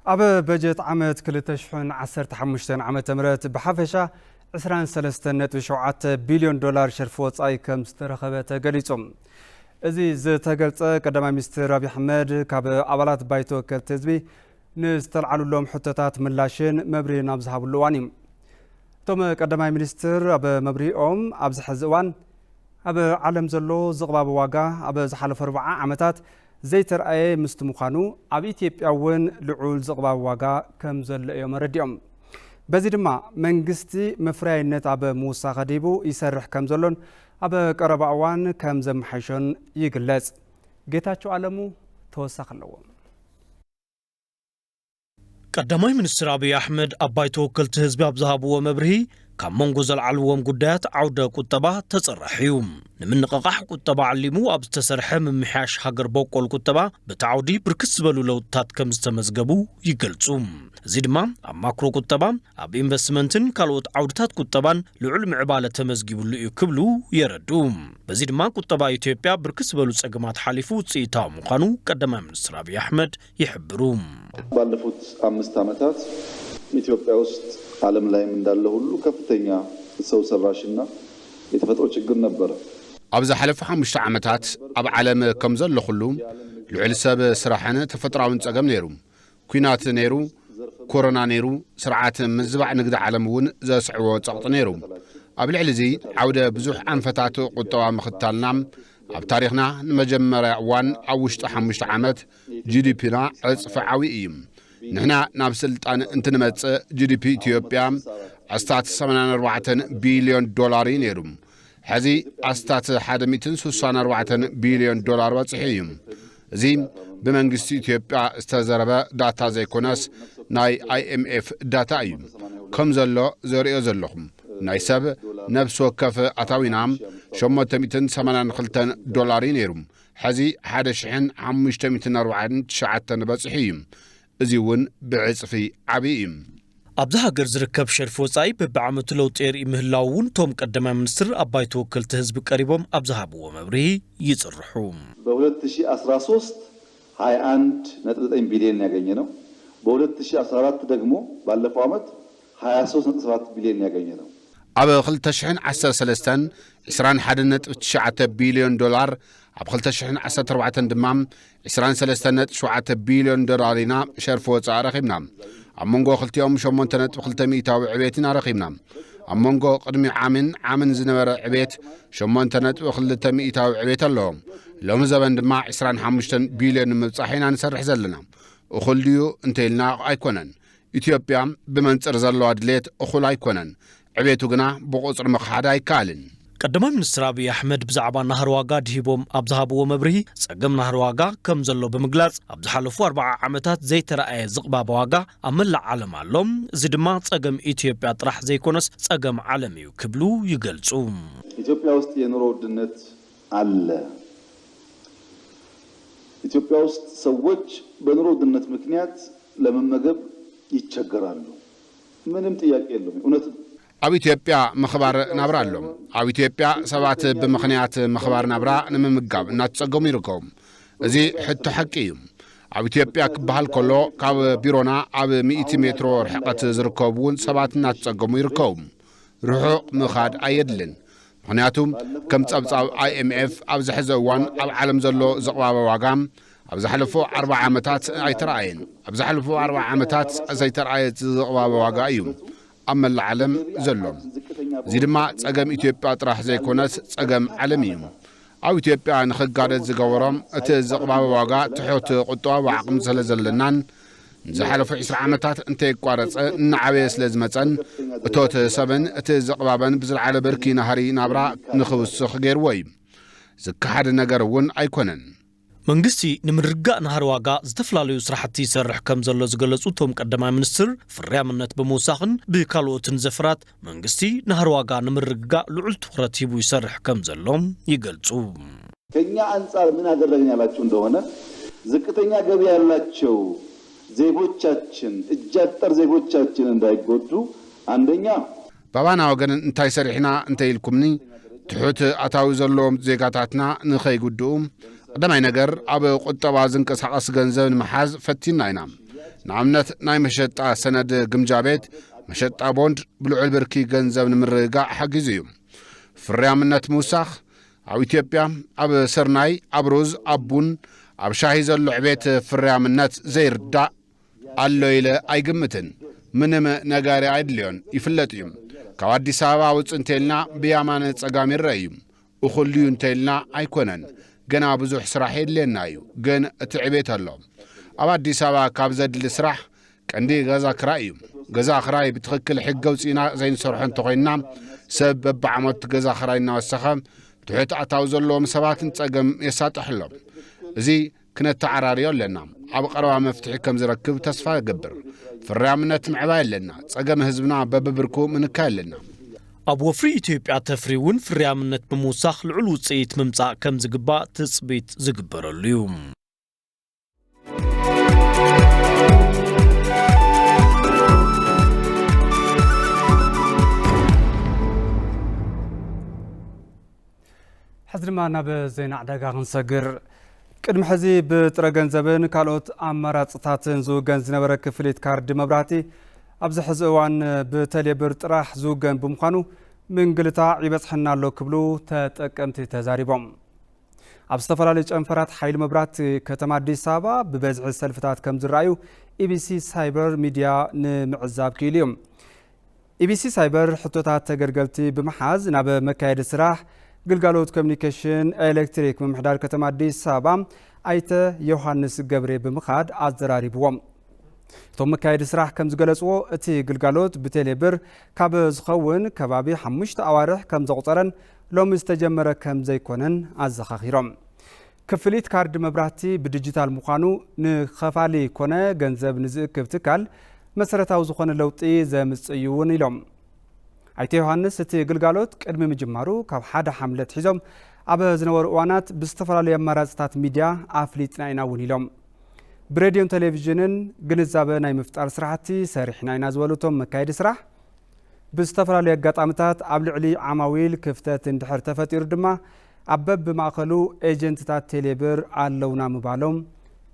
ኣብ በጀት ዓመት ክልተ ሽሕን ዓሰርተ ሓሙሽተን ዓመተ ምህረት ብሓፈሻ ዕስራን ሰለስተን ነጥቢ ሸውዓተ ቢልዮን ዶላር ሸርፊ ወጻኢ ከም ዝተረኸበ ተገሊጹ። እዚ ዝተገልጸ ቀዳማይ ሚኒስትር ኣብይ ኣሕመድ ካብ ኣባላት ባይቶ ወከልቲ ህዝቢ ንዝተልዓሉሎም ሕቶታት ምላሽን መብርሂን ኣብ ዝሃብሉ እዋን እዩ። እቶም ቀዳማይ ሚኒስትር ኣብ መብርሂኦም ኣብዚ ሕዚ እዋን ኣብ ዓለም ዘሎ ዝቕባበ ዋጋ ኣብ ዝሓለፈ ኣርብዓ ዓመታት ዘይተርኣየ ምስቲ ምዃኑ ኣብ ኢትዮጵያ እውን ልዑል ዝቕባበ ዋጋ ከም ዘሎ እዮም ኣረዲኦም። በዚ ድማ መንግስቲ መፍረያይነት ኣብ ምውሳኸ ዲቡ ይሰርሕ ከም ዘሎን ኣብ ቀረባ እዋን ከም ዘመሓይሾን ይግለጽ። ጌታቸው ኣለሙ ተወሳኺ ኣለዎ። ቀዳማይ ሚኒስትር ኣብይ ኣሕመድ ኣብ ባይቶ ወከልቲ ህዝቢ ኣብ ዝሃብዎ መብርሂ፣ ካብ መንጎ ዘልዓልዎም ጉዳያት ዓውደ ቁጠባ ተጸራሒ እዩ። ንምንቕቓሕ ቁጠባ ዓሊሙ ኣብ ዝተሰርሐ ምምሕያሽ ሃገር በቆል ቁጠባ በቲ ዓውዲ ብርክት ዝበሉ ለውጥታት ከም ዝተመዝገቡ ይገልጹ። እዚ ድማ ኣብ ማክሮ ቁጠባ፣ ኣብ ኢንቨስትመንትን ካልኦት ዓውድታት ቁጠባን ልዑል ምዕባለ ተመዝጊብሉ እዩ ክብሉ የረድኡ። በዚ ድማ ቁጠባ ኢትዮጵያ ብርክት ዝበሉ ጸገማት ሓሊፉ ውፅኢታዊ ምዃኑ ቀዳማይ ሚኒስትር ኣብይ ኣሕመድ ይሕብሩ። ባለፉት አምስት ዓመታት ኢትዮጵያ ውስጥ ዓለም ላይም እንዳለ ሁሉ ከፍተኛ ሰው ሰራሽና የተፈጥሮ ችግር ነበረ። ኣብ ዝሓለፉ ሓሙሽተ ዓመታት ኣብ ዓለም ከም ዘሎ ኩሉ ልዑል ሰብ ስራሕን ተፈጥሮኣውን ጸገም ነይሩ። ኲናት ነይሩ፣ ኮሮና ነይሩ፣ ስርዓት ምዝባዕ ንግዲ ዓለም እውን ዘስዕቦ ጸቕጢ ነይሩ። ኣብ ልዕሊ እዚ ዓውደ ብዙሕ ኣንፈታት ቁጠባ ምኽታልና ኣብ ታሪኽና ንመጀመርያ እዋን ኣብ ውሽጢ ሓሙሽተ ዓመት ጂዲፒና ዕጽፊ ዓብዩ እዩ። ንሕና ናብ ስልጣን እንትንመጽእ ጂዲፒ ኢትዮጵያ ኣስታት ሰማንያን ኣርባዕተን ቢልዮን ዶላር እዩ ነይሩ። ሕዚ ኣስታት ሓደ ሚእትን ስሳን ኣርባዕተን ቢልዮን ዶላር በጺሑ እዩ። እዚ ብመንግስቲ ኢትዮጵያ ዝተዘረበ ዳታ ዘይኮነስ ናይ ኣይኤምኤፍ ዳታ እዩ። ከም ዘሎ ዘርእዮ ዘለኹ ናይ ሰብ ነፍሲ ወከፍ ኣታዊና ሸሞንተ ሚእትን ሰማንያን ክልተን ዶላር እዩ ነይሩ። ሕዚ ሓደ ሽሕን ሓሙሽተ ሚእትን ኣርባዓን ትሽዓተን በጺሑ እዩ። እዚ እውን ብዕጽፊ ዓብዪ እዩ። ኣብዛ ሃገር ዝርከብ ሸርፊ ወጻኢ በብዓመቱ ለውጢ የርኢ ምህላዉ እውን እቶም ቀዳማይ ሚኒስትር ኣብ ባይቶ ወከልቲ ህዝቢ ቀሪቦም ኣብ ዝሃብዎ መብርሂ ይጽርሑ። በ2013 21 ነጥቢ 9 ቢሊዮን ያገኘ ነው። በ2014 ደግሞ ባለፈው ዓመት 23 ነጥቢ 7 ቢሊዮን ያገኘ ነው። ኣብ ክልተ ሽሕን ዓሰርተ ሰለስተን ዕስራን ሓደን ነጥቢ ትሽዓተ ቢልዮን ዶላር፣ ኣብ ክልተ ሽሕን ዓሰርተ ኣርባዕተን ድማ ዕስራን ሰለስተን ነጥቢ ሸውዓተ ቢልዮን ዶላር ኢና ሸርፊ ወጻኢ ረኺብና። ኣብ መንጎ ክልቲኦም ሸሞንተ ነጥቢ ክልተ ሚእታዊ ዕቤት ኢና ረኺብና። ኣብ መንጎ ቅድሚ ዓምን ዓምን ዝነበረ ዕቤት ሸሞንተ ነጥቢ ክልተ ሚእታዊ ዕቤት ኣሎ። ሎሚ ዘበን ድማ ዕስራን ሓሙሽተን ቢልዮን ንምብጻሕ ኢና ንሰርሕ ዘለና። እኹል ድዩ እንተኢልና ኣይኮነን። ኢትዮጵያ ብመንጽር ዘለዋ ድሌት እኹል ኣይኮነን። ዕቤቱ ግና ብቑጽሪ ምኽሓድ ኣይከኣልን። ቀዳማይ ሚኒስትር ኣብይ ኣሕመድ ብዛዕባ ናህሪ ዋጋ ድሂቦም ኣብ ዝሃብዎ መብርሂ፣ ጸገም ናህሪ ዋጋ ከም ዘሎ ብምግላጽ፣ ኣብ ዝሓለፉ ኣርብዓ ዓመታት ዘይተረኣየ ዝቕባበ ዋጋ ኣብ መላእ ዓለም ኣሎ። እዚ ድማ ጸገም ኢትዮጵያ ጥራሕ ዘይኮነስ ጸገም ዓለም እዩ ክብሉ ይገልጹ። ኢትዮጵያ ውስጥ የኑሮ ውድነት አለ። ኢትዮጵያ ውስጥ ሰዎች በኑሮ ውድነት ምክንያት ለመመገብ ይቸገራሉ። ምንም ጥያቄ የለውም፣ እውነት ነው። ኣብ ኢትዮጵያ ምኽባር ናብራ ኣሎ። ኣብ ኢትዮጵያ ሰባት ብምኽንያት ምኽባር ናብራ ንምምጋብ እናተጸገሙ ይርከቡ። እዚ ሕቶ ሓቂ እዩ። ኣብ ኢትዮጵያ ክበሃል ከሎ ካብ ቢሮና ኣብ ሚእቲ ሜትሮ ርሕቐት ዝርከቡ እውን ሰባት እናተጸገሙ ይርከቡ። ርሑቕ ምኻድ ኣየድልን። ምኽንያቱ ከም ጸብጻብ ኣይኤምኤፍ ኣብዚ ሕዚ እዋን ኣብ ዓለም ዘሎ ዝቕባበ ዋጋ ኣብ ዝሓለፉ ኣርብዓ ዓመታት ኣይተረኣየን። ኣብ ዝሓለፉ ኣርብዓ ዓመታት ዘይተረኣየ ዝቕባበ ዋጋ እዩ ኣብ መላእ ዓለም ዘሎ። እዚ ድማ ጸገም ኢትዮጵያ ጥራሕ ዘይኮነስ ጸገም ዓለም እዩ። ኣብ ኢትዮጵያ ንኽጋደድ ዝገበሮ እቲ ዝቕባበ ዋጋ ትሑት ቁጠባዊ ዓቕሚ ስለ ዘለናን ንዝሓለፉ ዕስራ ዓመታት እንተየቋረጸ እናዓበየ ስለ ዝመጸን እቶት ሰብን እቲ ዝቕባበን ብዝለዓለ ብርኪ ናህሪ ናብራ ንኽውስኽ ገይርዎ እዩ። ዝከሓድ ነገር እውን ኣይኮነን። መንግስቲ ንምርግጋእ ናህሪ ዋጋ ዝተፈላለዩ ስራሕቲ ይሰርሕ ከም ዘሎ ዝገለጹ እቶም ቀዳማይ ሚኒስትር፣ ፍርያምነት ብምውሳኽን ብካልኦትን ዘፈራት መንግስቲ ናህሪ ዋጋ ንምርግጋእ ልዑል ትኹረት ሂቡ ይሰርሕ ከም ዘሎ ይገልጹ። ከኛ አንጻር ምን አደረግን ያላችሁ እንደሆነ፣ ዝቅተኛ ገቢ ያላቸው ዜጎቻችን፣ እጅ አጠር ዜጎቻችን እንዳይጎዱ፣ አንደኛ ባባና ወገን እንታይ ሰሪሕና እንተ ኢልኩምኒ፣ ትሑት ኣታዊ ዘለዎም ዜጋታትና ንኸይጉድኡ፣ ቀዳማይ ነገር ኣብ ቁጠባ ዝንቀሳቐስ ገንዘብ ንምሓዝ ፈቲና ኢና። ንኣብነት ናይ መሸጣ ሰነድ ግምጃ ቤት፣ መሸጣ ቦንድ ብልዑል ብርኪ ገንዘብ ንምርግጋእ ሓጊዙ እዩ። ፍርያምነት ምውሳኽ፣ ኣብ ኢትዮጵያ ኣብ ስርናይ፣ ኣብ ሩዝ፣ ኣብ ቡን፣ ኣብ ሻሂ ዘሎ ዕቤት ፍርያምነት ዘይርዳእ ኣሎ ኢለ ኣይግምትን። ምንም ነጋሪ ኣይድልዮን፣ ይፍለጥ እዩ። ካብ ኣዲስ ኣበባ ውፅእ እንተልና ብያማነ ፀጋም ይረአ እዩ። እኹል ድዩ እንተልና ኣይኮነን። ገና ብዙሕ ስራሕ የድልየና እዩ፣ ግን እቲ ዕቤት ኣሎ። ኣብ ኣዲስ ኣበባ ካብ ዘድሊ ስራሕ ቀንዲ ገዛ ክራይ እዩ። ገዛ ክራይ ብትኽክል ሕጊ ኣውፂእና ዘይንሰርሖ እንተኾይንና፣ ሰብ በብዓመቱ ገዛ ክራይ እናወሰኸ ትሑት ኣታዊ ዘለዎም ሰባት ንፀገም የሳጥሕ ኣሎ። እዚ ክነተዓራርዮ ኣለና። ኣብ ቀረባ መፍትሒ ከም ዝረክብ ተስፋ እገብር። ፍርያምነት ምዕባይ ኣለና። ጸገም ህዝብና በብብርኩ ምንካይ ኣለና። ኣብ ወፍሪ ኢትዮጵያ ተፍሪ እውን ፍርያምነት ብምውሳኽ ልዑል ውጽኢት ምምጻእ ከም ዝግባእ ትጽቢት ዝግበረሉ እዩ። ሕዚ ድማ ናብ ዜና ዕዳጋ ክንሰግር። ቅድሚ ሕዚ ብጥረ ገንዘብን ካልኦት ኣማራፅታትን ዝውገን ዝነበረ ክፍሊት ካርድ መብራህቲ ኣብዚ ሕዚ እዋን ብቴሌብር ጥራሕ ዝውገን ብምዃኑ ምንግልታዕ ይበፅሐና ኣሎ ክብሉ ተጠቀምቲ ተዛሪቦም። ኣብ ዝተፈላለዩ ጨንፈራት ሓይሊ መብራህቲ ከተማ ኣዲስ ኣበባ ብበዝሒ ሰልፍታት ከም ዝረኣዩ ኢቢሲ ሳይበር ሚድያ ንምዕዛብ ክኢሉ እዩ። ኢቢሲ ሳይበር ሕቶታት ተገልገልቲ ብምሓዝ ናብ መካየዲ ስራሕ ግልጋሎት ኮሚኒኬሽን ኤሌክትሪክ ምምሕዳር ከተማ ኣዲስ ኣበባ ኣይተ ዮሃንስ ገብሬ ብምኻድ ኣዘራሪብዎም። እቶም መካየዲ ስራሕ ከም ዝገለጽዎ፣ እቲ ግልጋሎት ብቴሌብር ካብ ዝኸውን ከባቢ ሓሙሽተ ኣዋርሕ ከም ዘቑጸረን ሎሚ ዝተጀመረ ከም ዘይኮነን ኣዘኻኺሮም። ክፍሊት ካርድ መብራህቲ ብዲጂታል ምዃኑ ንኸፋሊ ኮነ ገንዘብ ንዝእክብ ትካል መሰረታዊ ዝኾነ ለውጢ ዘምጽእ እዩ እውን ኢሎም። ኣይተ ዮሃንስ፣ እቲ ግልጋሎት ቅድሚ ምጅማሩ ካብ ሓደ ሓምለ ኣትሒዞም ኣብ ዝነበሩ እዋናት ብዝተፈላለዩ ኣማራፅታት ሚድያ ኣፍሊጥና ኢና እውን ኢሎም። ብሬድዮን ቴሌቪዥንን ግንዛበ ናይ ምፍጣር ስራሕቲ ሰሪሕና ኢና ዝበሉ እቶም መካየዲ ስራሕ፣ ብዝተፈላለዩ ኣጋጣምታት ኣብ ልዕሊ ዓማዊል ክፍተት እንድሕር ተፈጢሩ ድማ ኣብ በብማእኸሉ ኤጀንትታት ቴሌብር ኣለውና ምባሎም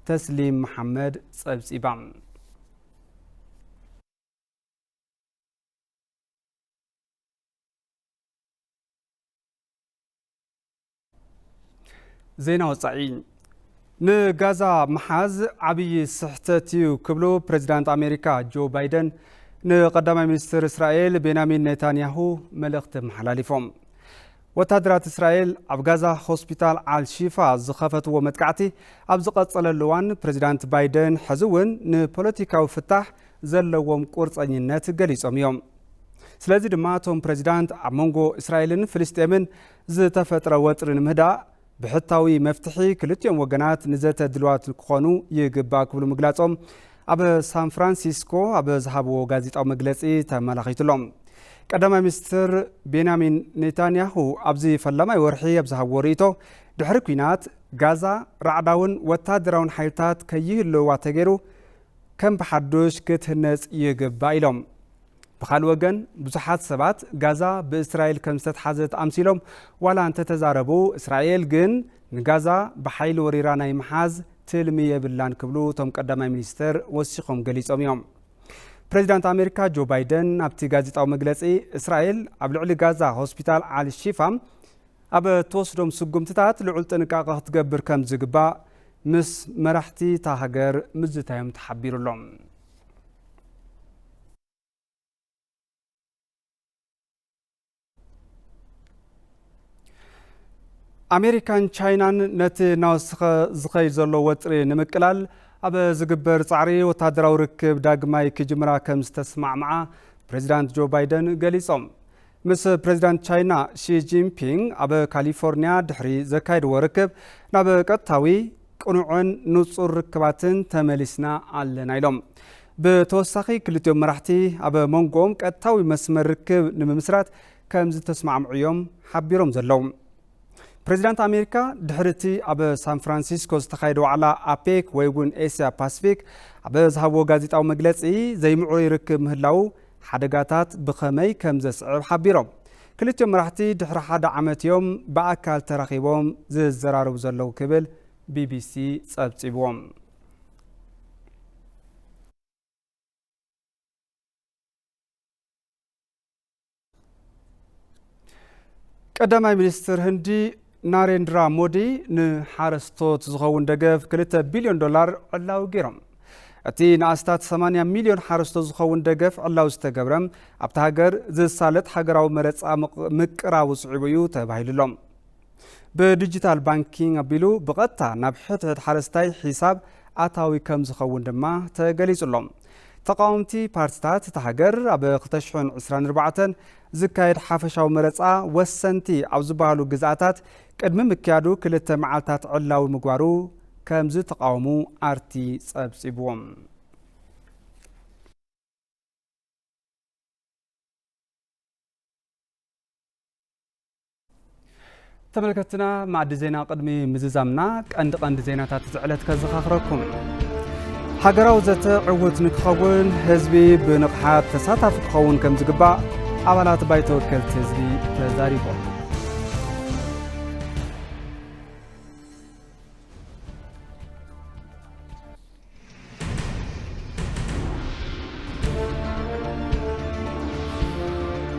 ተስሊም መሓመድ ጸብጺባ። ዜና ወጻኢ። ንጋዛ ምሓዝ ዓብዪ ስሕተት እዩ ክብሉ ፕሬዚዳንት ኣሜሪካ ጆ ባይደን ንቀዳማይ ሚኒስትር እስራኤል ቤንያሚን ኔታንያሁ መልእኽቲ ኣመሓላሊፎም። ወታደራት እስራኤል ኣብ ጋዛ ሆስፒታል ኣልሺፋ ዝኸፈትዎ መጥቃዕቲ ኣብ ዝቐጸለሉ እዋን፣ ፕሬዚዳንት ባይደን ሕዚ እውን ንፖለቲካዊ ፍታሕ ዘለዎም ቁርጸኝነት ገሊጾም እዮም። ስለዚ ድማ እቶም ፕሬዚዳንት ኣብ መንጎ እስራኤልን ፍልስጤምን ዝተፈጥረ ወጥሪ ንምህዳእ ብሕታዊ መፍትሒ ክልቲኦም ወገናት ንዘተ ድልዋት ክኾኑ ይግባእ ክብሉ ምግላጾም ኣብ ሳን ፍራንሲስኮ ኣብ ዝሃብዎ ጋዜጣዊ መግለጺ ተመላኺቱሎም። ቀዳማይ ሚኒስትር ቤንያሚን ኔታንያሁ ኣብዚ ፈላማይ ወርሒ ኣብ ዝሃብዎ ርእይቶ፣ ድሕሪ ኲናት ጋዛ ራዕዳውን ወታደራውን ሓይልታት ከይህልዋ ተገይሩ ከም ብሓዱሽ ክትህነጽ ይግባእ ኢሎም። ብኻልእ ወገን፣ ብዙሓት ሰባት ጋዛ ብእስራኤል ከም ዝተትሓዘት ኣምሲሎም ዋላ እንተተዛረቡ፣ እስራኤል ግን ንጋዛ ብሓይሊ ወሪራ ናይ ምሓዝ ትልሚ የብላን ክብሉ እቶም ቀዳማይ ሚኒስትር ወሲኾም ገሊጾም እዮም። ፕሬዚዳንት ኣሜሪካ ጆ ባይደን ኣብቲ ጋዜጣዊ መግለጺ፣ እስራኤል ኣብ ልዕሊ ጋዛ ሆስፒታል ኣል ሺፋ ኣብ እትወስዶም ስጉምትታት ልዑል ጥንቃቐ ክትገብር ከም ዝግባእ ምስ መራሕቲ እታ ሃገር ምዝታዮም ተሓቢሩ ኣሎ። ኣሜሪካን ቻይናን ነቲ እናወሰኸ ዝኸይድ ዘሎ ወጥሪ ንምቅላል ኣብ ዝግበር ጻዕሪ፣ ወታደራዊ ርክብ ዳግማይ ክጅምራ ከም ዝተስማዕምዓ ፕሬዚዳንት ጆ ባይደን ገሊጾም። ምስ ፕሬዚዳንት ቻይና ሺ ጂንፒንግ ኣብ ካሊፎርኒያ ድሕሪ ዘካየድዎ ርክብ፣ ናብ ቀጥታዊ ቅኑዕን ንጹር ርክባትን ተመሊስና ኣለና ኢሎም። ብተወሳኺ ክልቲኦም መራሕቲ ኣብ መንጎኦም ቀጥታዊ መስመር ርክብ ንምምስራት ከም ዝተስማዕምዑ እዮም ሓቢሮም ዘለዉ። ፕሬዚዳንት ኣሜሪካ ድሕሪ እቲ ኣብ ሳን ፍራንሲስኮ ዝተኻየደ ዋዕላ ኣፔክ ወይ እውን ኤስያ ፓሲፊክ ኣብ ዝሃብዎ ጋዜጣዊ መግለጺ ዘይምዕሩይ ርክብ ምህላዉ ሓደጋታት ብኸመይ ከም ዘስዕብ ሓቢሮም። ክልቲኦም መራሕቲ ድሕሪ ሓደ ዓመት እዮም ብኣካል ተራኺቦም ዝዘራረቡ ዘለዉ ክብል ቢቢሲ ጸብጺብዎም። ቀዳማይ ሚኒስትር ህንዲ ናሬንድራ ሞዲ ንሓረስቶት ዝኸውን ደገፍ ክልተ ቢልዮን ዶላር ዕላዊ ገይሮም። እቲ ንኣስታት ሰማንያ ሚልዮን ሓረስቶት ዝኸውን ደገፍ ዕላዊ ዝተገብረ ኣብታ ሃገር ዝሳለጥ ሃገራዊ መረጻ ምቕ-፣ ምቅራቡ ስዒቡ እዩ ተባሂሉሎም። ብዲጂታል ባንኪንግ ኣቢሉ ብቐጥታ ናብ ሕድሕድ ሓረስታይ ሒሳብ ኣታዊ ከም ዝኸውን ድማ ተገሊጹሎም። ተቃወምቲ ፓርቲታት እታ ሃገር ኣብ ክልተ ሽሕን ዕስራን ኣርባዕተን ዝካየድ ሓፈሻዊ መረጻ ወሰንቲ ኣብ ዝበሃሉ ግዝኣታት ቅድሚ ምክያዱ ክልተ መዓልታት ዕላዊ ምግባሩ ከም ዝተቃወሙ ኣርቲ ጸብጺብዎም። ተመልከትና፣ ማዕዲ ዜና ቅድሚ ምዝዛምና ቀንዲ ቀንዲ ዜናታት እዚ ዕለት ከዘኻኽረኩም። ሃገራዊ ዘተ ዕዉት ንክኸውን ህዝቢ ብንቕሓት ተሳታፊ ክኸውን ከም ዝግባእ ኣባላት ባይቶ ወከልቲ ህዝቢ ተዛሪቦም።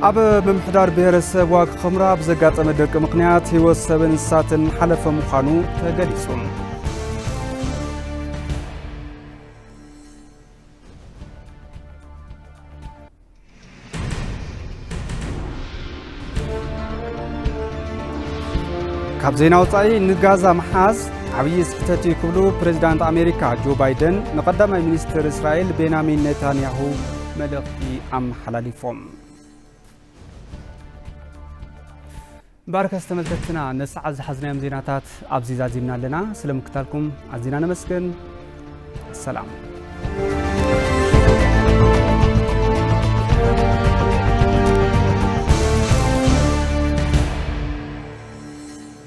ኣብ ምምሕዳር ብሄረሰብ ዋግ ኽምራ ብዘጋጠመ ድርቂ ምኽንያት ህይወት ሰብን እንስሳትን ሓለፈ ምዃኑ ተገሊጹ። ካብ ዜና ወጻኢ፣ ንጋዛ ምሓዝ ዓብዪ ስሕተት እዩ ክብሉ ፕሬዚዳንት ኣሜሪካ ጆ ባይደን ንቀዳማይ ሚኒስትር እስራኤል ቤንያሚን ኔታንያሁ መልእኽቲ ኣመሓላሊፎም። ባርከስ ተመልከትና፣ ነሰዓት ዝሓዝናዮም ዜናታት ኣብዚ ዛዚምና ኣለና። ስለ ምክታልኩም ኣዚና ነመስግን። ሰላም።